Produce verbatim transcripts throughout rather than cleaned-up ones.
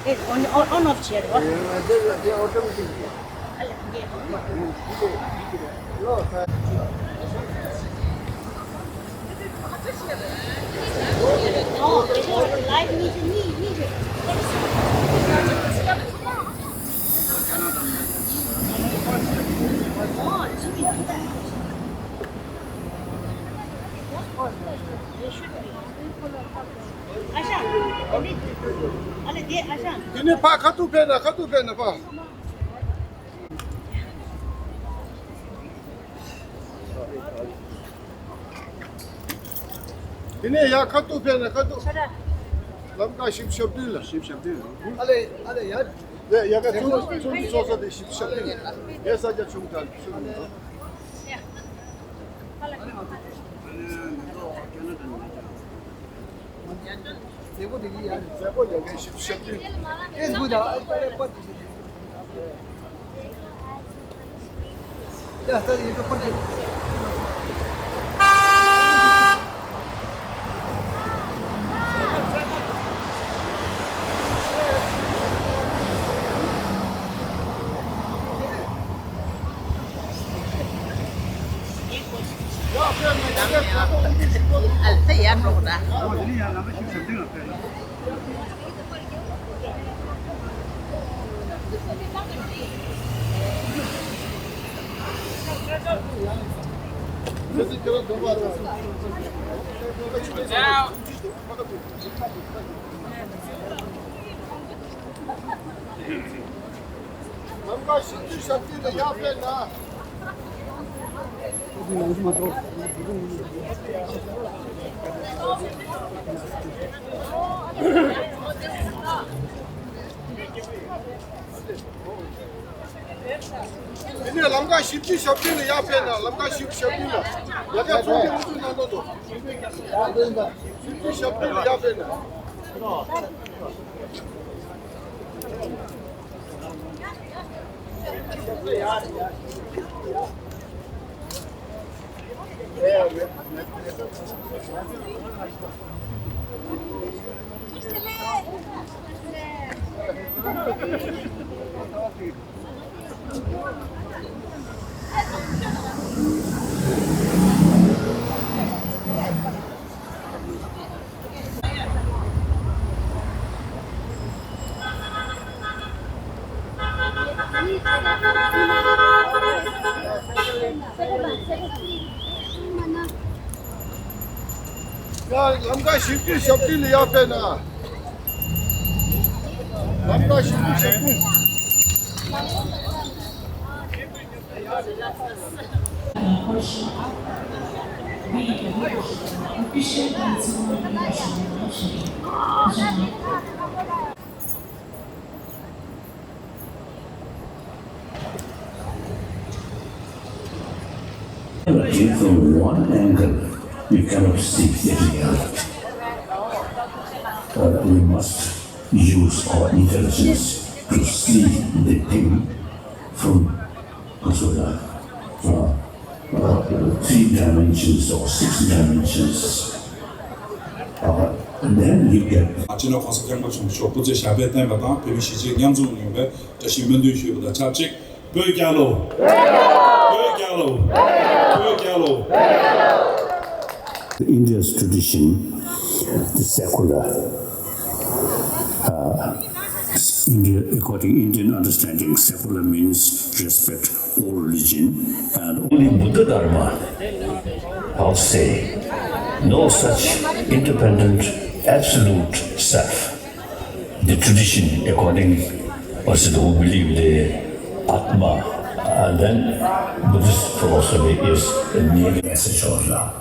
It's on, on, on off chair. What? དེ་ནས་ཕར་ཁ་ཐུག་ཕེབས་ན། ཁ་ཐུག་ཕེབས་ན་ཕར། དེ་ནས་ཡར་ཁ་ཐུག་ཕེབས་ན། ཁ་ཐུག་ལམ་ཁ་བཞི་བཅུ་ཞེ་བདུན་ལ། བཞི་བཅུ་ཞེ་བདུན་ལ། ཨ་ལེ་ཨ་ལེ་ཡར། ཡ་ཡ་ག་ཆུང་ཆུང་གི་ཚོགས་ས་དེ་བཞི་བཅུ་ཞེ་བདུན་ལ། ཡ་ས་རྒྱ་ཆུང་དྲགས་ཆུང་ཡིན་ནོ། ལམ་ཁ་བཞི་བཅུ་ཞེ་བདུན་ལ་ཡར་ཕེབས་ན། དེ་ནས་ལམ་ཁ་བཞི་བཅུ་ཞེ་བདུན་ལ་ཡར་ཕེབས་ན། ལམ་ཁ་བཞི་བཅུ་ཞེ་བདུན་ལ། ཡ་ག་ཚོང་གི་འུ་ཚོ་ནང་དུ་འགྲོ་དོ། བཞི་བཅུ་ཞེ་བདུན་ལ་ཡར་ཕེབས་ན། ཡ་ལམ་ཁ་བཞི་བཅུ་ཞེ་བདུན་ལ་ཡར་ཕེབས་ན། ལམ་ཁ་བཞི་བཅུ་ཞེ་བདུན། From one angle, you cannot see the reality. Uh, we must use our intelligence to see the thing from, uh, uh, three dimensions or six dimensions. Uh, then you get སྤྱི་ནོར་༸གོང་ས་༸སྐྱབས་མགོན་ཆེན་པོ་མཆོག་སྐུ་ཚེ་ཞབས་པད་བརྟན་པ་དང་། བོད་མི་གཞིས་བྱེས་མཉམ་འཛོམས་ཡོང་བའི་བཀྲ་ཤིས་སྨོན་འདུན་ཞུ་བ་དང་ཆབས་ཅིག་བོད་རྒྱལ་ལོ། བོད་རྒྱལ་ལོ། བོད་རྒྱལ་ལོ། India's tradition, the secular, uh, India, according Indian understanding, secular means respect all religion and only Buddha Dharma, I'll say, no such independent, absolute self. The tradition according, what is it, who believe the Atma, and then Buddhist philosophy is the mere message of love.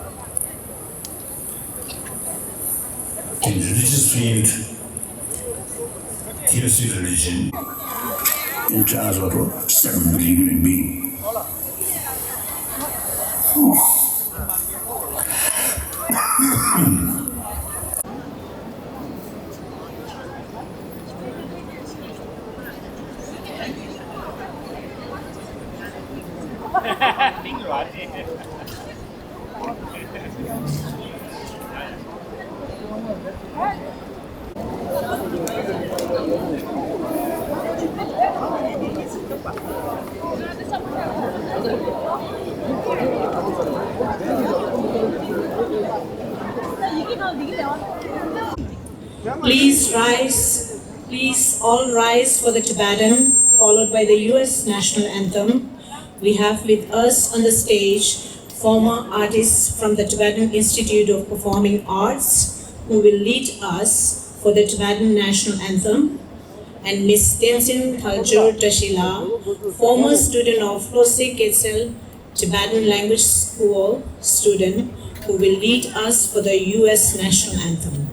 In religious field, you see religion in terms of seven billion human being. Please rise. Please all rise for the Tibetan, followed by the U S national anthem. We have with us on the stage former artists from the Tibetan Institute of Performing Arts, who will lead us for the Tibetan national anthem, and Miss Tenzin Thalchur Tashila, former student of Losey Ketsel Tibetan Language School student, who will lead us for the U S national anthem.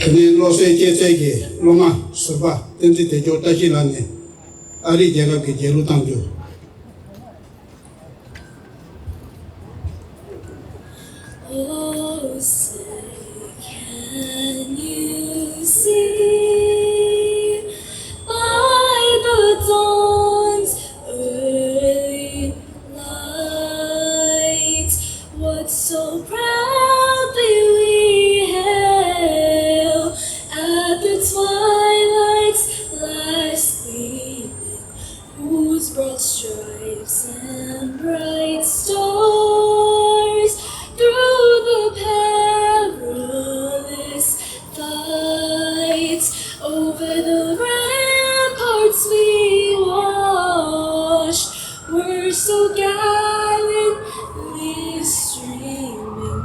དེ་ནས་བློ་གསལ་སྐྱེད་ཚལ་གྱི་སློབ་མ་ཟུར་པ་བསྟན་འཛིན་བདེ་མཆོག་བཀྲ་ཤིས་ལགས་ནས་ཨ་རིའི་རྒྱལ་ཁབ་ཀྱི་རྒྱལ་གླུ་གཏམ་རྒྱུད། Oh, say, can you see by the dawn's early light what so proudly we hailed at the twilight's last gleaming, whose broad stripes and bright stars through the perilous fight over the ramparts we watched were so gallantly streaming.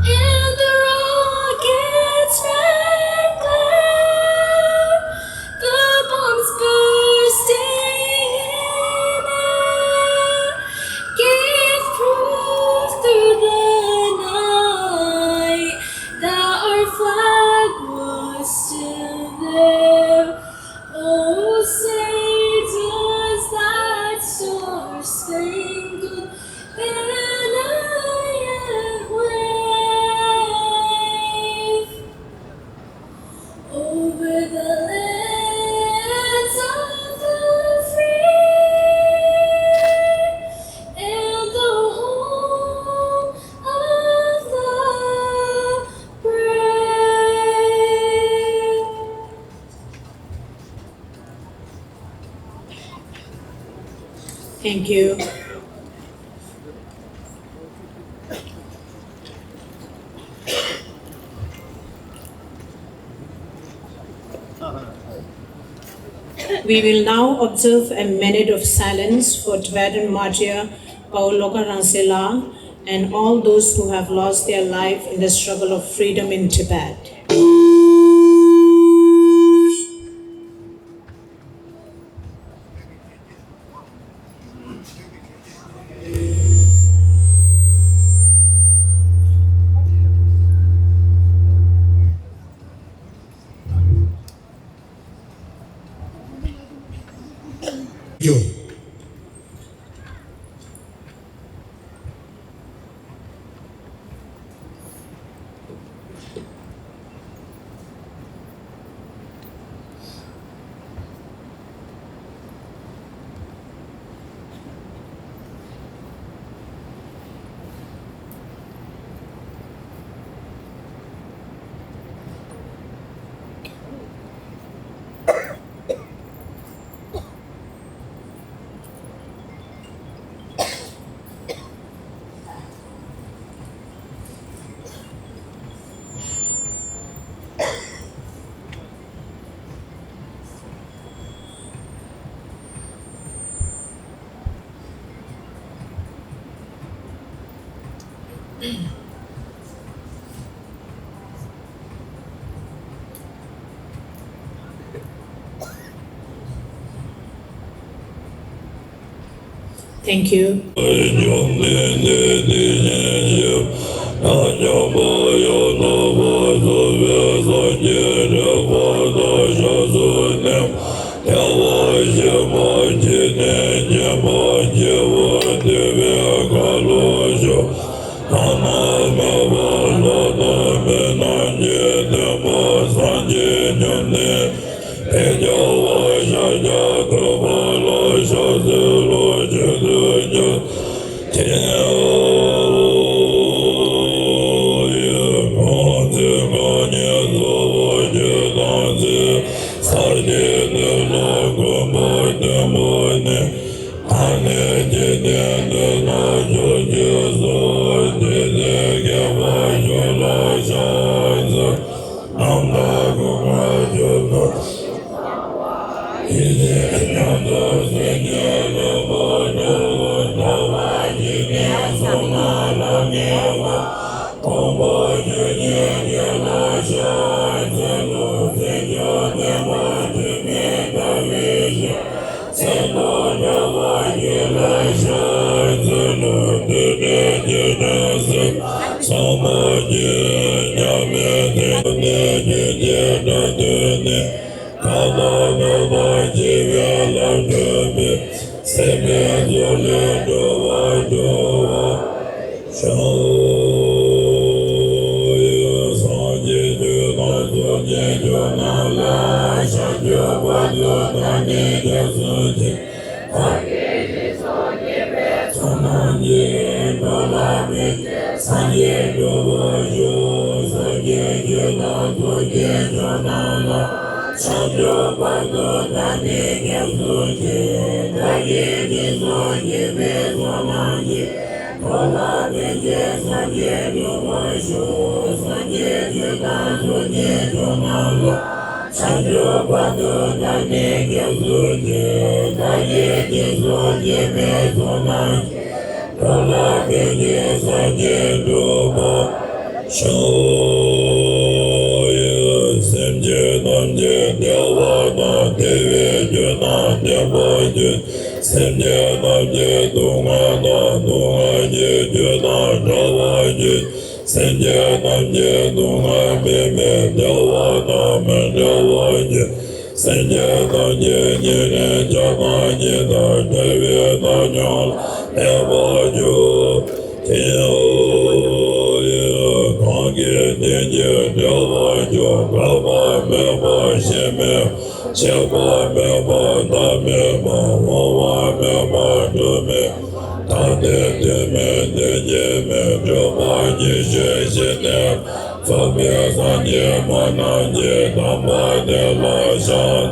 And the rocket's red glare, the bombs bursting in air, gave proof through the night that our flag was still there. Oh, say does that star-spangled banner yet wave over the lands of the free and the home of the brave? Thank you. We will now observe a minute of silence for Tibetan martyr Paul Loka Rangsela, and all those who have lost their life in the struggle of freedom in Tibet. Thank you. སེམས་ཅན་ཐམས་ཅད་བདེ་བ་དང་བདེ་བའི་རྒྱུ་དང་བདེ་བ་རྒྱུ། སེམས་ཅན་ཐམས་ཅད་སྡུག་བསྔལ་དང་སྡུག་བསྔལ་གྱི་རྒྱུ་དང་བྲལ་བར་གྱུར། སེམས་ཅན་ཐམས་ཅད་སྡུག་བསྔལ་མེད་པའི་བདེ་བ་དང་མི་འབྲལ་བར་གྱུར། སེམས་ཅན་ཐམས་ཅད་ཉེ་རིང་བྱ་བ་ཉིད་དང་བྲལ་བའི་རྣམ་མཉམ་ལ་གནས་པར་གྱུར། ཅི་ཡང་གང་གིས་དེ་ཉིད་འགྲུབ་པར་འགྱུར། འགག་པ་མེད་པ་གཞན་མེད་པ། ཆད་པ་མེད་པ་བདག་མེད་པ། འོང་བ་མེད་པ་འགྲོ་མེད་པ། ཐ་དད་དོན་མེད་དོན་གྱི་མེད་གྲུབ་པ་ཉིད་ཆོས་ཅན། རྫོགས་པའི་སངས་རྒྱས་སྨྲ་རྣམས་ཀྱིས། དམ་པ་དེ་ལ་ཕྱག་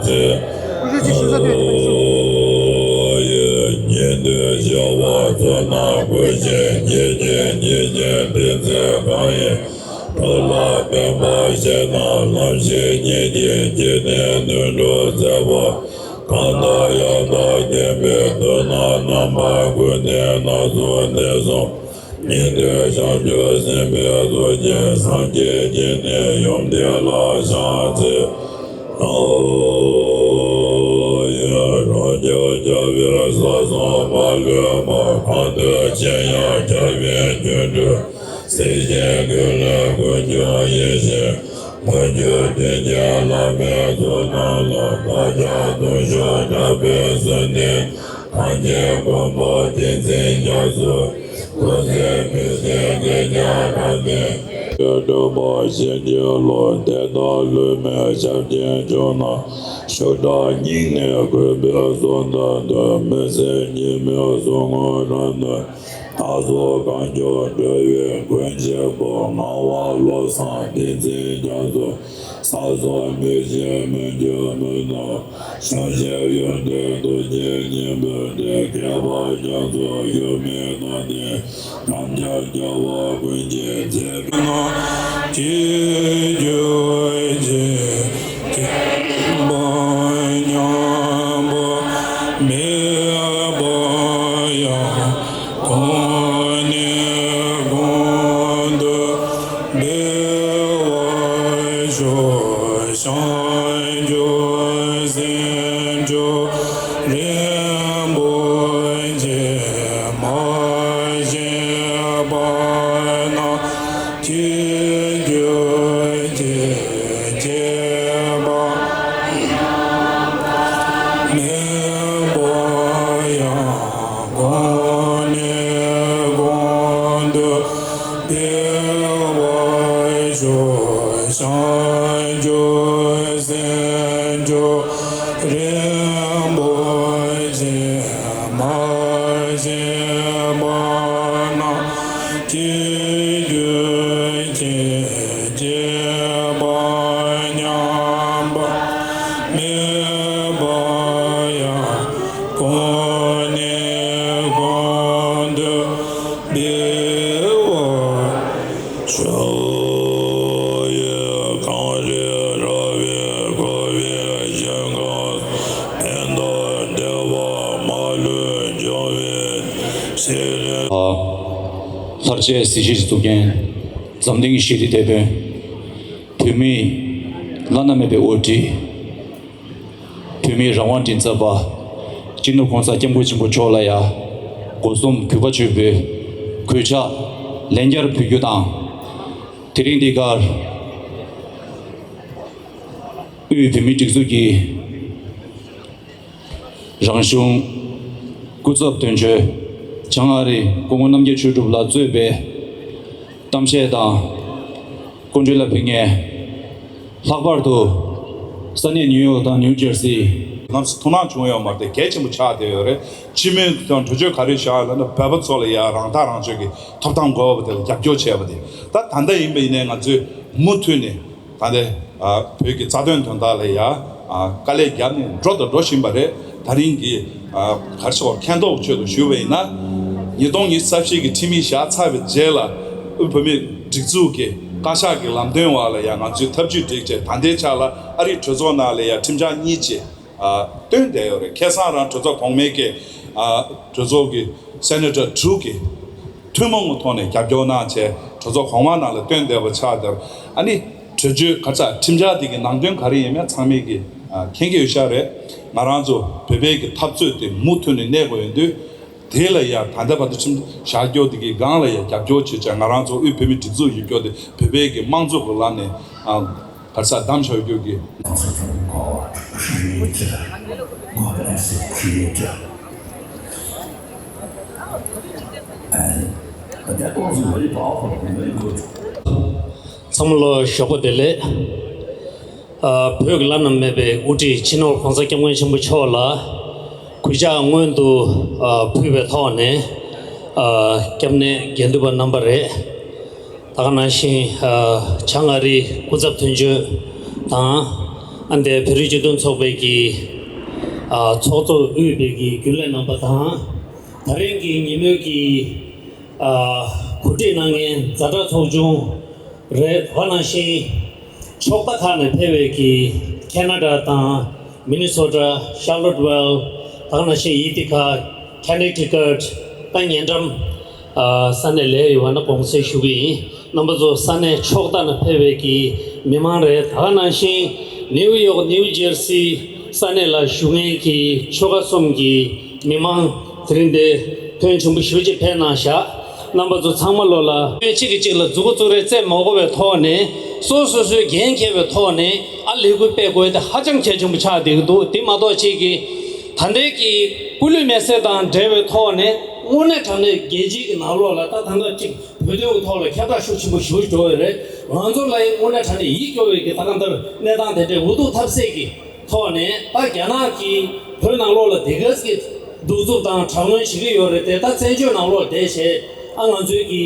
འཚལ་ལོ། ཉན་ཐོས་བྱེ་བ་ཚོགས་རྣམས་བསྐུལ་ཞིང་། ཉིད་ཀྱིས་ཉིད་ཀྱི་ཏིང་འཛིན་གང་ཡིན། ཐུགས་ལ་ཕན་པ་བཞེད་ན་ལམ་ཞིག་ཉིད་ཀྱིས་བགྱིས་ནས་དོན་གྲུབ་མཛད་པ། གང་དག་ཡང་དག་བསྟན་པའི་དོན་ལ་རྣམ་པ་ཀུན་ནས་སྣ་ཚོགས་གནས་སུ། ཉན་ཐོས་བྱང་ཆུབ་སེམས་དཔའི་ཚོགས་ཀྱིས། སངས་རྒྱས་ཀྱི་གནས་ཡུམ་བདེ་ལ་ཕྱག་འཚལ་ལོ། ཡུལ་འཁྱམས་རྒྱ་བོད་ས་གསུམ་མ་ལུས་པ། གང་འདུལ་ཆེན་ཡང་རྒྱལ་བའི་སྐྱོན་བྲལ། སྲིད་ཞིའི་རྒོད་ལས་ཀུན་འབྱུང་ཡེ་ཤེས། ཕ་རྒྱུད་བདུན་གྱི་བླ་མའི་ཚོགས་རྣམས་ལ། བདག་ཀྱང་ལྟུང་བཤགས་གྲགས་པའི་གསོལ་འདེབས། གང་ཕྱིར་མགོན་པོ་ཏིང་འཛིན་རྒྱ་མཚོ། སྐུ་ཚེ་བརྟན་ཅིང་བསྐལ་བརྒྱར་བརྟན། སྒྲོལ་མ་བྱིན་གྱིས་རློབས། དེ་དག་ལུས་མེད་ཞབས་ཀྱིས་བཅགས་ན། ཤུགས་དྲག་སྙིང་ནས་གུས་པས་གསོལ་འདེབས་འདོན། མི་ཟད་ཉི་མའི་གཟུགས་བརྙན་རབ་བསྣམས། བདག་སོགས་གང་བྱུང་འགྲོ་བའི་མགོན་ཆེན་པོ། ངག་དབང་བློ་བཟང་ཏིང་འཛིན་རྒྱ་མཚོ། ས་སོགས་མི་ཤེས་མི་འགྱུར་མི་སྣང་། བྱང་ཆུབ་ཡོན་ཏན་རྡོ་རྗེ་སྙིང་པོའི་གྲས། མཁས་པ་རྒྱ་མཚོ་ཡུལ་མེད་ན་ནི། རབ་འབྱམས་རྒྱལ་བ་ཀུན་གྱི་རྩེ་ནས། ཀྱེ་རྒྱུད་ཀྱི་མཁྱེན་པ་མཉམ་པ་མེད་པ་ཡང་། གོང་ནས་གོང་དུ་འཕེལ་བར་ཤོག། བྱང་ཆུབ་སེམས་མཆོག་རིན་པོ་ཆེ། མ་སྐྱེས་པ་རྣམས་སྐྱེ་གྱུར་ཅིག། སྐྱེས་པ་མེད་པ་ཡང་། གོང་ནས་གོང་དུ་འཕེལ་བར་ཤོག། བྱང་ཆུབ་སེམས་མཆོག་རིན་པོ་ཆེ། མ་སྐྱེས་པ་རྣམས་སྐྱེ་གྱུར་ཅིག། སྐྱེས་པ་མཉམ་པ་མེད་པ་ཡང་། གོང་ནས་གོང་དུ་འཕེལ་བར་ཤོག། ཡུལ་གངས་རི་ར་བས་བསྐོར་བའི་ཞིང་ཁམས། ཕན་དང་བདེ་བ་མ་ལུས་འབྱུང་བའི་ཕྱིར། ལྷར་བཅས་གཟི་བརྗིད་ཀྱི་གཙུག་རྒྱན། འཛམ་གླིང་ཞི་བདེའི་དེད་དཔོན། བོད་མིའི་བླ་ན་མེད་པའི་དབུ་ཁྲིད། བོད་མིའི་རང་དབང་མགྲིན་ཚབ་པ། སྤྱི་ནོར་༸གོང་ས་༸སྐྱབས་མགོན་ཆེན་པོ་མཆོག་ལ་ཡང་སྒོ་གསུམ་གུས་པ་ཆེན་པོས་གུས་ཕྱག་ལན་བརྒྱར་ཕུལ་རྒྱུ་དང་། དེ་རིང་འདི་གར་དབུས་བོད་མིའི་སྒྲིག་འཛུགས་ཀྱི་རང་གཞུང་སྐུ་ཚབ་དོན་གཅོད་བྱང་ཨ་རིའི་སྐུ་ངོ་རྣམ་རྒྱལ་ཆོས་གྲུབ་ལགས་གཙོས་པའི་གཏམ་བཤད་དང་སྐུ་མགྲོན་ལ་ཕེབས་མཁན། ལྷག་པར་དུ་ས་གནས་ནིའུ་ཡོག་དང་ནིའུ་ཇར་སི། ནམ་ཞིག་ཐུགས་སྣང་བྱུང་ཡོད་མ་རེད་དེ། གལ་ཆེན་པོ་ཆགས་བསྡད་ཡོད་རེད། སྤྱི་མོས་དང་གྲོས་ཆོད་ག་རེ་བཞག་ཡོད་ལབ་ན། བོད་པ་ཚོ་ལ་ཡ་རང་ཐག་རང་གཅོད་ཀྱི་ཐོབ་ཐང་དགོས་པ་དེ་ལ་རྒྱབ་སྐྱོར་བྱས་པ་དེ། ད་ད་ལྟ་ཡིན་པ་ཡིན་ནའི་ང་ཚོས་མུ་མཐུད་ནས་ད་ལྟ་བོད་ཀྱི་རྩ་དོན་དོན་དག་ལ་ཡ་དཀའ་ལས་བརྒྱབ་ནས་འགྲོ་དང་འགྲོ་བཞིན་པ་རེད། ད་རིང་གི་ག་རེ་ཟེར་མཁྱེན་རྟོགས་ཆེད་དུ་ཞུས་པ་ཡིན་ན། ཉིས་སྟོང་ཉི་ཤུ་རྩ་བཞི་གི་ཁྲིམས་ཡིག་བཞག་ཚར་བའི་རྗེས་ལ། དབུས་བོད་མིའི་སྒྲིག་འཛུགས་ཀྱི་བཀའ་ཤག་གི་ལམ་སྟོན་འོག་ལ་ཡང་ང་ཚོས་ཐབས་ཇུས་སྒྲིག་བྱས། ད་ལྟའི་ཆ་ལ་ཨ་རིའི་གྲོས་ཚོགས་ནང་ལ་ཡང་ཁྲིམས་འཆར་གཉིས་ཅིག་ཨ་བཏོན་བསྡད་ཡོད་རེད། ཁ་སང་རང་གྲོས་ཚོགས་གོང་མའི་གི་ཨ་གྲོས་ཚོགས་ཀྱི་སེ་ནེ་ཊར་དྲུག་གིས་ཐུན་མོང་གི་ཐོག་ནས་རྒྱབ་སྐྱོར་གནང་བྱས། གྲོས་ཚོགས་གོང་མ་ནང་ལ་བཏོན་བསྡད་པ་ཆགས་བསྡད། ཨ་ནི་གྲོས་ཆོད་ག་ཚ་ཁྲིམས་འཆར་དེ་གི་ནང་དོན་ག་རེ་ཡིན་མིན་ཚང་མས་ཀྱི་ཨ་མཁྱེན་གྱི་ཡོད་ཤག་རེད། ང་རང་ཚོ་བོད་པའི་གི་འཐབ་རྩོད་དེ་མུ་མཐུད་ནས་གནས་དགོས་ཡོད་དུས། དེ་ལ་ཡང་ད་ལྟ་བར་དུ་ཁྲིམས་བཞག་རྒྱུ་དེ་གི་སྒང་ལ་ཡང་རྒྱབ་སྐྱོར་བྱེད་བྱས། ང་རང་ཚོ་དབུས་བོད་མིའི་སྒྲིག་འཛུགས་ཡོད་རྒྱུ་དེ་བོད་པའི་གི་དམངས་གཙོ་གི་ལམ་ནས་ཨ་ག་རེ་ཟེར་བདམས་བཞག་རྒྱུ་གི། God as a creator. And that was very powerful, very good. ཚང་མ་ལ་ཞོགས་པ་བདེ་ལེགས། ཨ་བོད་ཀྱི་བླ་ན་མེད་པའི་དབུ་ཁྲིད་སྤྱི་ནོར་༸གོང་ས་༸སྐྱབས་མགོན་ཆེན་པོ་མཆོག་ལ་གུས་ཕྱག་སྔོན་དུ་ཨ་ཕུལ་བའི་ཐོག་ནས། ཨ་སྐྱབས་གནས་དགེ་འདུན་པ་རྣམ་པ་རེད། ད་ག་ནང་བཞིན་ཨ་བྱང་ཨ་རིའི་སྐུ་ཚབ་དོན་གཅོད་དང་། ཨ་འདས་བོད་རིགས་སྤྱི་མཐུན་ཚོགས་པའི་གི་ཨ་ཚོགས་གཙོ་དབུས་པའི་གི་རྒྱུན་ལས་རྣམ་པ་དང་། ད་རིང་གི་ཉིན་མོའི་གི་ཨ་གོ་སྒྲིག་གནང་མཁན་ཛ་དྲག་ཚོགས་ཆུང་རེད། ད་ག་ནང་བཞིན་ཕྱོགས་མཐའ་ཁག་ནས་ཕེབས་པའི་གི་ཁེ་ན་ཌ་དང་མི་ནི་སོ་ཊ། ཤར་ལོཊ་ཝེལ། ད་ག་ནང་བཞིན་ཡི་ཏི་ཁ། ཁོ་ནེ་ཊི་ཀཊ། ད་ཉེ་འགྲམ་ ཨ། ས་གནས་ལ་ཡོད་པ་ན་དགོངས་སེལ་ཞུ་གི་ཡིན། རྣམ་པ་ཚོ་ས་གནས་ཕྱོགས་མཐའ་ནས་ཕེབས་པའི་གི་མི་མང་རེད། ད་ག་ནང་བཞིན་ནིའུ་ཡོག་ནིའུ་ཇར་སི་ས་གནས་ལ་བཞུགས་མཁན་གྱི་ཆོལ་ཁ་གསུམ་གྱི་མི་མང་དེ་རིང་འདི་ཕོན་ཆེན་པོ་ཞེ་པོ་ཅིག་ཕེབས་གནང་བཞག་རྣམ་པ་ཚོ་ཚང་མ་ལོ་ལ་གཅིག་གིས་གཅིག་ལ་མཛུ་གུ་བཙུགས་རེས་རྩེད་མོ་དགོ་པའི་ཐོག་ནས་སོ་སོ་སོའི་འགན་འཁྱེར་བའི་ཐོག་ནས་ཨ་ལས་འགུལ་སྤེལ་དགོས་དེ་ཧ་ཅང་གལ་ཆེན་པོ་ཆགས་བསྡད་ཀྱི་འདུག་དེ་མ་གཏོགས་གཅིག་གིས་ད་ལྟའི་གི་སྐུ་ལུས་མེ་སྲེག་དང་འབྲེལ་བའི་ཐོག་ནས་དངོས་གནས་དྲང་གནས་རྒྱལ་སྤྱིའི་གི་ནང་ལོགས་ལ་ད་ད་ལྟ་གཅིག་བོད་དོན་གྱི་ཐོག་ལ་ཁྱབ་བསྒྲགས་ཤུགས་ཆེན་པོ་ཞེ་པོ་འགྲོ་བས་རེད། ང་ཚོ་ལ་ཡང་དངོས་གནས་དྲང་གནས་ཡིད་སྐྱོ་བའི་གི་ད་ག་འདིར་གནས་སྟངས་དེ་འདྲའི་འུ་ཐུག་ཐབས་ཟད་ཀྱི་ཐོག་ནས་ད་རྒྱ་ནག་གིས་བོད་ནང་ལོགས་ལ་དེ་ག་ཙམ་གྱི་གདུག་རྩུབ་དང་དྲག་གནོན་བྱེད་ཀྱི་ཡོད་རེད་དེ། ད་བཙན་བྱོལ་ནང་ལོགས་བསྡད་བྱས་ཨ་ང་ཚོའི་གི་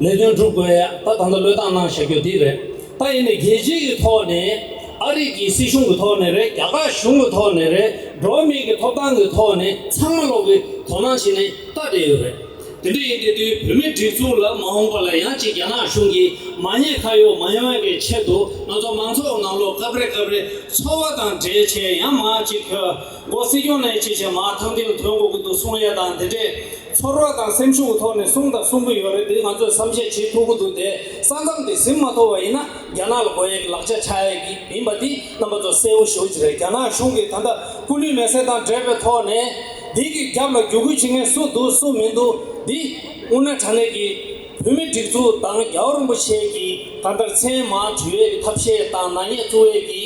ལས་དོན་སྒྲུབ་དགོས་ཡ་ད་ད་ལྟ་བློས་བཏང་གནང་བཞག་རྒྱུ་འདི་རེད། ད་ཡིན་ནའི་རྒྱལ་སྤྱིའི་གི་ཐོག་ནས་ཨ་རི་གི་སྲིད་གཞུང་གི་ཐོག་ནས་རེད། རྒྱ་གར་གཞུང་གི་ཐོག་ནས་རེད། འགྲོ་བ་མིའི་གི་ཐོབ་ཐང་གི་ཐོག་ནས་ཚང་མ་ལོག་གི་དོ་སྣང་བྱས་ནས་ལྟ་བསྡད་ཡོད་རེད། དེ་འདྲ་ཡིན་དེ་དུས་བོད་མིའི་སྒྲིག་འཛུགས་ལ་མ་འོངས་པ་ལ་ཡང་ཅིག་རྒྱ་ནག་གཞུང་གིས་མ་ཉེས་ཁ་གཡོགས་མ་ཡོང་བའི་ཆེད་དུ་ང་ཚོ་མང་ཚོགས་ནང་ལོགས་སྐབས་རེ་སྐབས་རེ་ཚོར་བ་དང་འབྲེལ་བྱས་ཡང་མ་ཅིག་མགོ་སྲིད་སྐྱོང་ནས་ཅིག་བྱས་མ་ཐང་སྟེང་ལ་ཐོན་དགོས་ཀྱི་འདུག་གསུང་ཡ་དང་དེ་འདྲས་ཚོར་བ་དང་སེམས་ཤུགས་ཀྱི་ཐོག་ནས་གསུང་དང་གསུང་གི་ཡོད་རེད། དེ་ང་ཚོས་བསམ་ཤེས་བྱེད་ཐུབ་ཀྱི་འདུག་དེ་ས་མཚམས་དེ་ཟིན་མ་ཐུབ་པ་ཡིན་ན་རྒྱ་ནག་ལ་དགོས་ཡ་གི་ལག་ཆ་ཆགས་ཡ་གི་ཡིན་པ་འདི་རྣམ་པ་ཚོ་གསལ་བོ་ཞེ་པོ་ཅིག་རེད། རྒྱ་ནག་གཞུང་གིས་ད་ལྟ་སྐུ་ལུས་མེ་སྲེག་དང་འབྲེལ་བའི་ཐོག་ནས། འདི་གི་རྒྱབ་ལ་རྒྱུད་སྐུལ་བྱེད་མཁན་སུ་འདུག་སུ་མི་འདུག་འདི་དངོས་གནས་དྲང་གནས་ཀྱི་བོད་མི་སྒྲིག་འཛུགས་དང་རྒྱལ་བ་རིན་པོ་ཆེ་གི་གང་ལྟར་མཚན་མ་དྲི་བའི་ཐབས་ཤེས་དང་ནག་ཉེས་བཙུགས་ཡས་ཀྱི་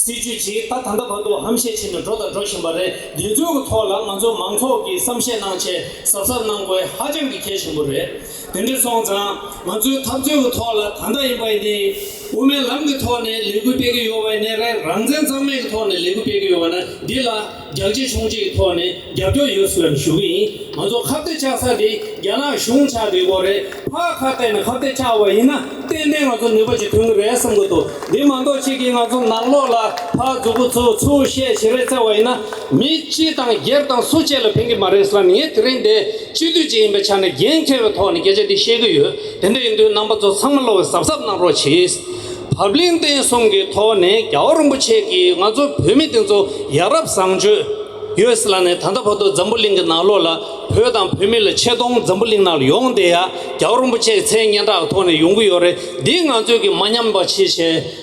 སྲིད་ཇུས་ཅིག་ད་ད་ལྟ་བར་དུ་ཧམ་བཤད་བྱས་ནས་འགྲོ་དང་འགྲོ་བཞིན་པ་རེད། འདི་ཚོའི་གི་ཐོག་ལ་ང་ཚོ་མང་ཚོགས་ཀྱིས་བསམ་ཤེས་གནང་བྱས་གཟབ་གཟབ་གནང་དགོས་ཧ་ཅང་གི་གལ་ཆེན་པོ་རེད། དེ་འདྲ་སོང་ཙང་ང་ཚོའི་འཐབ་རྩོད་ཀྱི་ཐོག་ལ་ད་ལྟ་ཡིན་པ་ཡིན་ཏེ་དབུ་མའི་ལམ་གྱི་ཐོག་ནས་ལས་འགུལ་སྤེལ་གྱི་ཡོད་པ་ཡིན་ནའི་རེད། རང་བཙན་གཙང་མའི་གི་ཐོག་ནས་ལས་འགུལ་སྤེལ་གྱི་ཡོད་པ་ན་འདི་ལ་རྒྱག་ཆེ་ཆུང་ཆེ་གི་ཐོག་ནས་རྒྱབ་སྐྱོར་ཡོད་ཟེར་ནས་ཞུ་གི་ཡིན། ང་ཚོ་ཁ་གཏད་བཅག་ས་དེ་རྒྱ་ནག་གཞུང་ཆགས་བསྡད་ཡོད་རེད། ཕར་ཁ་གཏད་ནས་ཁ་གཏད་བཅག་པ་ཡིན་ན་ཏན་ཏན་ང་ཚོ་ནུས་པ་ཅིག་ཐོན་གི་རེད་བསམ་གི་འདུག་འདི་མ་གཏོགས་ཅིག་གིས་ང་ཚོ་ནང་ལོགས་ལ་ཕར་མཛུབ་གུ་ཚུགས་ཚུགས་བཤད་བྱེད་རེས་བྱས་པ་ཡིན་ན་མི་སྤྱི་དང་སྒེར་དང་སུ་གཅིག་ལ་ཕན་གི་མ་རེད་ཟེར་ནས། ངས་དེ་རིང་འདི་སྤྱི་འཐུས་ཅིག་ཡིན་པའི་ཆ་ནས་འགན་འཁྱེར་བའི་ཐོག་ནས་སྐད་ཆ་འདི་བཤད་གི་ཡོད། དེ་འདྲ་ཡིན་དུས་རྣམ་པ་ཚོ་ཚང་མ་ལོག་གི་གཟབ་གཟབ་གནང་རོགས་གྱིས། བབ་བརླིང་བསྟན་གསུམ་གྱི་ཐོག་ནས་རྒྱལ་བ་རིན་པོ་ཆེ་གིས་ང་ཚོ་བོད་མི་དེ་ཚོ་ཡ་རབས་བཟང་སྤྱོད་ཡོད་ཟེར་ལབ་ནས་ད་ལྟ་བར་དུ་འཛམ་བུ་གླིང་གི་ནང་ལོགས་ལ་བོད་དང་བོད་མི་ལ་ཆེ་མཐོང་འཛམ་བུ་གླིང་ནང་ལ་ཡོང་བསྡད་ཡ་རྒྱལ་བ་རིན་པོ་ཆེ་གི་མཚན་སྙན་གྲགས་ཀྱི་ཐོག་ནས་ཡོང་གི་ཡོད་རེད། འདི་ང་ཚོས་ཀྱི་མ་ཉམས་པ་བྱེད་བྱས་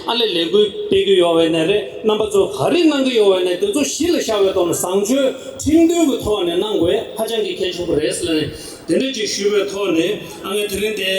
ཨ་ལས་ལས་འགུལ་སྤེལ་གྱི་ཡོད་པ་ཡིན་ནའི་རེད། རྣམ་པ་ཚོ་ག་རེ་གནང་གི་ཡོད་པ་ཡིན་ནའི་དེ་ཚོ་གཞི་ལ་བཞག་པའི་ཐོག་ནས་བཟང་སྤྱོད་ཁྲིམས་མཐུན་གྱི་ཐོག་ནས་གནང་དགོས་ཧ་ཅང་གི་གལ་ཆེན་པོ་རེད་ཟེར་ནས་དེ་འདྲ་ཅིག་ཞུས་པའི་ཐོག་ནས་ཨ་ངས་དེ་རིང་དེ།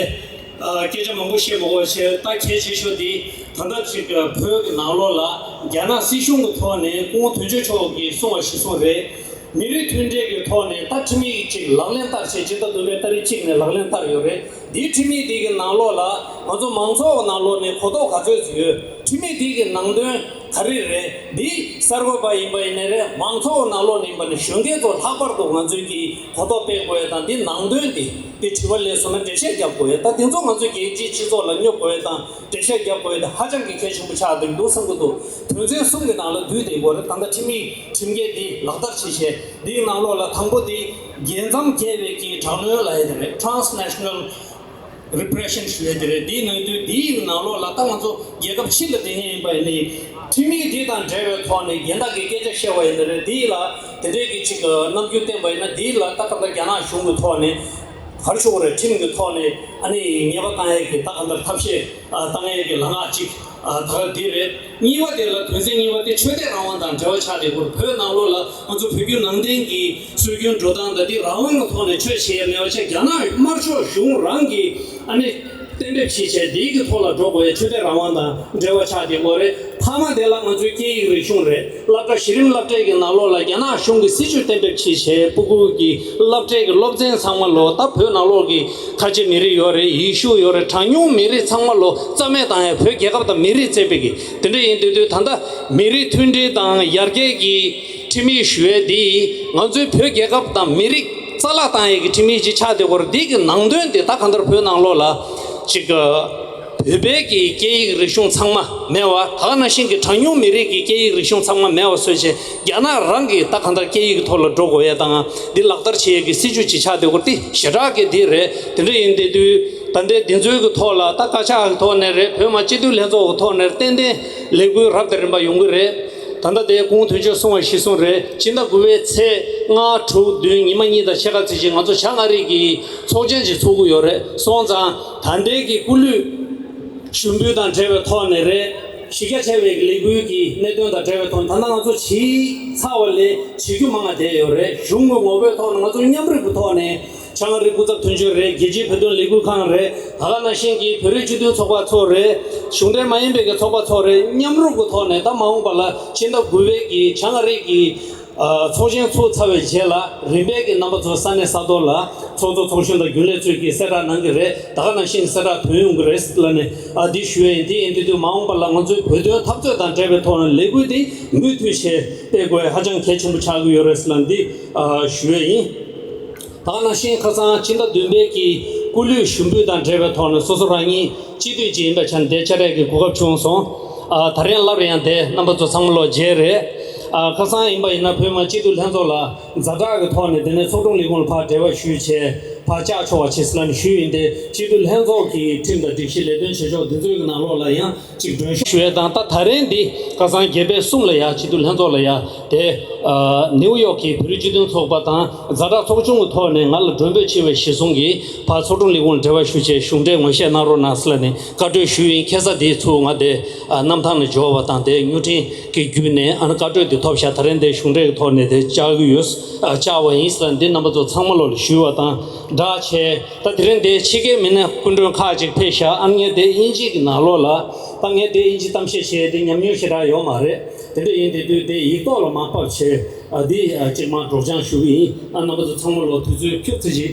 ཨ། སྐད་ཆ་མང་པོ་བཤད་མ་དགོས་པ་བྱས། ད་གལ་ཆེ་ཤོས་འདི་ད་ལྟ་ཅིག་བོད་ཀྱི་ནང་ལོགས་ལ་རྒྱ་ནག་སྲིད་གཞུང་གི་ཐོག་ནས་སྐུ་ངོ་དོན་གཅོད་མཆོག་གིས་གསུངས་པ་ཞིག་གསུངས་རེད། མི་རིགས་མཐུན་སྒྲིལ་གྱི་ཐོག་ནས་ད་ཁྲིམས་ཡིག་ཅིག་ལག་ལེན་བསྟར་བྱས། སྤྱི་ཟླ་བདུན་པའི་ཏ་རིག་གཅིག་ནས་ལག་ལེན་བསྟར་ཡོད་རེད། འདིའི་ཁྲིམས་ཡིག་འདི་གི་ནང་ལོགས་ལ་ང་ཚོ་མང་ཚོགས་ཀྱི་ནང་ལོགས་ནས་གོ་རྟོགས་ག་ཚོད་ཅིག་ཡོད། ཁྲིམས་ཡིག་འདི་གི་ནང་དོན་ག་རེ་རེད། འདི་གསར་འགོད་པ་ཡིན་པ་ཡིན་ནའི་རེད། མང་ཚོགས་ནང་ལོགས་ནས་ཡིན་པ་ནི་གཞོན་སྐྱེས་ཚོ་ལྷག་པར་དུ་ང་ཚོས་ཀྱིས་གོ་རྟོགས་སྤེལ་དགོས་ཡ་དང་། འདི་ནང་དོན་འདི་འདི་དྲི་བ་སླེབས་སོང་ན་འགྲེལ་བཤད་རྒྱབ་དགོས་ཡ། ད་དེ་ཚོ་ང་ཚོས་རྒྱལ་སྤྱིའི་སྤྱི་ཚོགས་ལ་སྙོབ་དགོས་ཡ་དང་འགྲེལ་བཤད་རྒྱབ་དགོས་ཡ་དེ་ཧ་ཅང་གི་གལ་ཆེན་པོ་ཆགས་བསྡད་འདུག་བསམ་གྱི་འདུག་དོན་ཚན་གསུམ་གྱི་ནང་ལ་འདུས་བསྡད་ཡོད་རེད། ད་ལྟ་ཁྲིམས་ཡིག་ཁྲིམས་འགལ་འདི་ལག་བསྟར་བྱེད་བྱས་འདིའི་ནང་ལོགས་ལ་དང་པོ་འདི་རྒྱལ་མཚམས་བརྒལ་བའི་གི་དྲག་གནོན་ལབ་ཡ་དེ་རེད། Transnational Repression ཞུ་ཡ་དེ་རེད། འདིའི་ནང་དོན་འདིའི་ནང་ལོགས་ལ་ད་ང་ཚོ་རྒྱལ་ཁབ་ཕྱི་ལ་བསྡད་མཁན་ཡིན་པ་ཡིན་ནའི་ཁྲིམས་ཡིག་འདི་དང་འབྲེལ་བའི་ཐོག་ནས་སྒེར་བདག་གི་སྐད་ཆ་བཤད་པ་ཡིན་ན་རེད། འདི་ལ་དེ་འདྲའི་གི་ཅིག་རྣམ་འགྱུར་བསྟན་པ་ཡིན་ན་འདི་ལ་ད་ག་འདྲ་རྒྱ་ནག་གཞུང་གི་ཐོག་ནས་ག་རེ་ཞུ་དགོས་རེད། ཁྲིམས་ཀྱི་ཐོག་ནས་ཨ་ནི་ཉེས་པ་བཏང་ཡས་ཀྱི་ད་ག་འདྲ་ཐབས་ཤེས་བཏང་ཡས་ཀྱི་ལངས་ཕྱོགས་ཅིག་ད་ག་འདི་རེད། གཉིས་པ་དེ་ལ་དོན་ཚན་གཉིས་པ་དེ་ཆོས་དད་རང་དབང་དང་འབྲེལ་བ་ཆགས་བསྡད་ཡོད་རེད། བོད་ནང་ལོགས་ལ་ང་ཚོ་བོད་བརྒྱུད་ནང་བསྟན་གྱི་སྲོལ་རྒྱུན་འགྲོ་སྟངས་དང་དེ་རང་དབང་གི་ཐོག་ནས་ཆོས་བྱེད་ཡས་མེད་པ་བྱས། རྒྱ་ནག་དམར་ཤོག་གཞུང་རང་གིས་ཨ་ནི་གཏན་འབེབས་བྱས་བྱས་དེའི་གི་ཐོག་ལ་འགྲོ་དགོས་ཡས་ཆོས་དད་རང་དབང་དང་འབྲེལ་བ་ཆགས་བསྡད་ཡོད་རེད། མཐའ་མ་དེ་ལ་ང་ཚོའི་སྐད་ཡིག་རིག་གཞུང་རེད། སློབ་གྲྭ་གཞི་རིམ་སློབ་གྲྭའི་གི་ནང་ལོགས་ལ་རྒྱ་ནག་གཞུང་གི་སྲིད་བྱུས་གཏན་འབེབས་བྱས་བྱས་སྤུ་གུ་གི་སློབ་གྲྭའི་གི་སློབ་ཚན་ཚང་མ་ལོ་ད་བོད་ནང་ལོགས་ཀྱི་ཁ་ཆེ་མི་རིགས་ཡོད་རེད། ཡེ་ཤུ་ཡོད་རེད། གྲངས་ཉུང་མི་རིགས་ཚང་མ་ལོ་རྩ་མེད་བཏང་ཡས། བོད་རྒྱལ་ཁབ་དང་མི་རིགས་བརྩད་པའི་གི་དེ་འདྲ་ཡིན་དུས་དུས་ད་ལྟ་མི་རིགས་མཐུན་སྒྲིལ་དང་ཡར་རྒྱས་ཀྱི་ཁྲིམས་ཡིག་ཞུ་ཡས་འདི་ང་ཚོའི་བོད་རྒྱལ་ཁབ་དང་མི་རིགས་རྩ་བརླག་བཏང་ཡས་ཀྱི་ཁྲིམས་ཡིག་ཅིག་ཆགས་བསྡད་ཡོད་རེད། འདི་གི་ནང་དོན་དེ་ད་གང་ལྟར་བོད་ནང་ལོགས་ལ་ཅིག་བོད་པའི་གི་སྐད་ཡིག་རིག་གཞུང་ཚང་མ་མེད་པ། ད་ག་ནང་བཞིན་གྱི་གྲངས་ཉུང་མི་རིགས་ཀྱི་སྐད་ཡིག་རིག་གཞུང་ཚང་མ་མེད་པ་བཟོས་བྱས་རྒྱ་ནག་རང་གི་ད་གང་ལྟར་སྐད་ཡིག་གི་ཐོག་ལ་འགྲོ་དགོས་ཡས་དང་འདི་ལག་བསྟར་བྱེད་ཡས་ཀྱི་སྲིད་བྱུས་ཅིག་ཆགས་བསྡད་ཡོད་རེད། དེ་ཞེ་དྲག་གི་འདི་རེད། དེ་འདྲ་ཡིན་དེ་དུས་ད་ལྟའི་འདི་ཚོའི་གི་ཐོག་ལ་ད་བཀའ་ཤག་གི་ཐོག་ནས་རེད། བོད་མི་སྤྱི་འཐུས་ལྷན་ཚོགས་ཀྱི་ཐོག་ནས་ཏན་ཏན་ལས་འགུལ་རབ་དང་རིམ་པ་ཡོང་གི་རེད། ད་ལྟ་དེ་སྐུ་ངོ་དོན་གཅོད་གསུང་བ་གཞིར་བཟུང་རེད། སྤྱི་ཟླ་དགུ་པའི་ཚེས་ལྔ་དྲུག་བདུན་ཉི་མ་གཉིས་དང་ཕྱེད་ཀ་ཚོད་ཅིག་ང་ཚོ་བྱང་ཨ་རི་གི་ཚོགས་ཆེན་ཅིག་ཚོགས་ཀྱི་ཡོད་རེད། སོང་ཙང་ད་ལྟའི་གི་སྐུ་ལུས་ཞུགས་འབུལ་དང་འབྲེལ་བའི་ཐོག་ནས་རེད། གཞི་རྒྱ་ཆེ་བའི་ལས་འགུལ་གྱི་གནད་དོན་དང་འབྲེལ་བའི་ཐོག་ནས་ད་ལྟ་ང་ཚོ་བྱས་ཚར་བ་ལས་བྱེད་རྒྱུ་མང་བ་བསྡད་ཡོད་རེད། གཞུང་གི་ངོ་བོའི་ཐོག་ནས་ང་ཚོ་མཉམ་རུབ་ཀྱི་ཐོག་ནས་བྱང་ཨ་རིའི་སྐུ་ཚབ་དོན་གཅོད་རེད། རྒྱལ་སྤྱིའི་བོད་དོན་ལས་འགུལ་ཁང་རེད། ད་ག་ནང་བཞིན་གྱི་བོད་རིགས་སྤྱི་མཐུན་ཚོགས་པ་ཚོ་རེད། གཞུང་འབྲེལ་མ་ཡིན་པའི་གི་ཚོགས་པ་ཚོ་རེད། མཉམ་རུབ་ཀྱི་ཐོག་ནས་ད་མ་འོངས་པ་ལ་སྤྱི་ཟླ་དགུ་པའི་གི་བྱང་ཨ་རི་གི་ཨ་ཚོགས་ཆེན་ཚོགས་ཚར་བའི་རྗེས་ལ་རིམ་པས་ཀྱི་རྣམ་པ་ཚོ་ས་གནས་ས་ཐོག་ལ་ཚོགས་གཙོ་ཚོགས་གཞོན་དང་རྒྱུན་ལས་ཚོས་ཀྱིས་གསལ་བསྒྲགས་གནང་གི་རེད། ད་ག་ནང་བཞིན་གསལ་བསྒྲགས་ཐོན་ཡོང་གི་རེད་ལབ་ནས་ཨ་འདི་ཞུ་ཡས་ཡིན། འདི་ཡིན་དུས་དུས་མ་འོངས་པ་ལ་ང་ཚོའི་བོད་དོན་འཐབ་རྩོད་དང་འབྲེལ་བའི་ཐོག་ནས་ལས་འགུལ་འདི་མུ་མཐུད་བྱས་སྤེལ་དགོས་ཧ་ཅང་གལ་ཆེན་པོ་ཆགས་ཀྱི་ཡོད་རེད་ལབ་འདི་ཨ་ཞུ་ཡས་ཡིན། ད་ག་ནང་བཞིན་ཁ་སང་ཕྱི་ཟླ་བདུན་པའི་གི་སྐུ་ལུས་ཞུགས་འབུལ་དང་འབྲེལ་བའི་ཐོག་ནས་སོ་སོ་རང་ཉིད་སྤྱི་འཐུས་ཅིག་ཡིན་པའི་ཆ་ནས་དེ་བཅར་ཡས་ཀྱི་གོ་སྐབས་བྱུང་སོང་། ཨ་ད་རིང་སླར་ཡང་དེ་རྣམ་པ་ཚོ་ཚང་མ་ལོ་མཇལ་རེད། ཨ་ཁ་སང་ཡིན་པ་ཡིན་ན་བོད་མི་སྤྱི་འཐུས་ལྷན་ཚོགས་ལ་ཛ་དྲག་གི་ཐོག་ནས་དེ་ནས་ཚོགས་དྲུང་ལས་ཁུངས་ལ་ཕར་འབྲེལ་བ་ཞུས་བྱས་ཕར་བཅར་ཆོག་པ་བྱས་ཟེར་ལབ་ནས་ཞུས་ཡིན་ཏེ། སྤྱི་འཐུས་ལྷན་ཚོགས་ཀྱི་ཁྲིམས་དང་སྒྲིག་གཞི་ལས་དོན་བྱེད་ཕྱོགས་འདི་ཚོའི་གི་ནང་ལོགས་ལ་ཡང་ཅིག་མགྲོན་ཤོག་ཞུ་ཡས་དང་། ད་ད་རིང་འདི་ཁ་སང་རྒྱལ་པོའི་གསུམ་ལ་ཡ་སྤྱི་འཐུས་ལྷན་ཚོགས་ལ་ཡ་དེ་ཨ་ནིའུ་ཡོག་གི་བོད་རིགས་སྤྱི་མཐུན་ཚོགས་པ་དང་ཛ་དྲག་ཚོགས་ཆུང་གི་ཐོག་ནས་ང་ལ་མགྲོན་འབོད་བྱས་པའི་གཞི་བཟུང་གིས་ཕར་ཚོགས་དྲུང་ལས་ཁུངས་ལ་འབྲེལ་བ་ཞུ་བྱས་གཞུང་འབྲེལ་ངོ་ཤེས་གནང་རོགས་གནང་ཟེར་ལབ་ནས་བཀའ་འཁྲོལ་ཞུས་ཡིན། ཁ་སང་དེ་ཚུར་ང་དེ་ཨ་གནམ་ཐང་ནས་འབྱོར་བ་དང་། དེ་མྱུར་འཕྲིན་གྱི་བརྒྱུད་ནས་ཨ་ནི་བཀའ་འཁྲོལ་དེ་ཐོབ་ཤག་ད་རིང་དེ་གཞུང་འབྲེལ་གྱི་ཐོག་ནས་དེ་བཅར་གྱི་ཡོད། ཨ་བཅར་བ་ཡིན་ཟེར་ལབ་འདི་རྣམ་པ་ཚོ་ཚང་མ་ལོ་ལ་ཞུས་པ་དང་སྦྲགས་བྱས། ད་དེ་རིང་དེ་ཕྱི་རྒྱལ་མི་སྣ་སྐུ་མགྲོན་ཁག་ཅིག་ཕེབས་ཤག་ཨ་ངས་དེ་དབྱིན་ཇི་གི་ནང་ལོགས་ལ་ད་ངས་དེ་དབྱིན་ཇི་གཏམ་བཤད་བྱས་དེ་ཉམས་མྱོང་ཞེ་དྲག་ཡོད་མ་རེད། དེ་འདྲ་ཡིན་དེ་དུས་དེ་ཡིག་ཐོག་ལ་མར་ཕབ་བྱས་ཨ་འདི་ཨ་གཅིག་མར་སྒྲོག་སྦྱང་ཞུ་གི་ཡིན། ཨ་རྣམ་པ་ཚོ་ཚང་མ་ལོ་དུས་ཚོད་ཁྱུག་ཙམ་ཅིག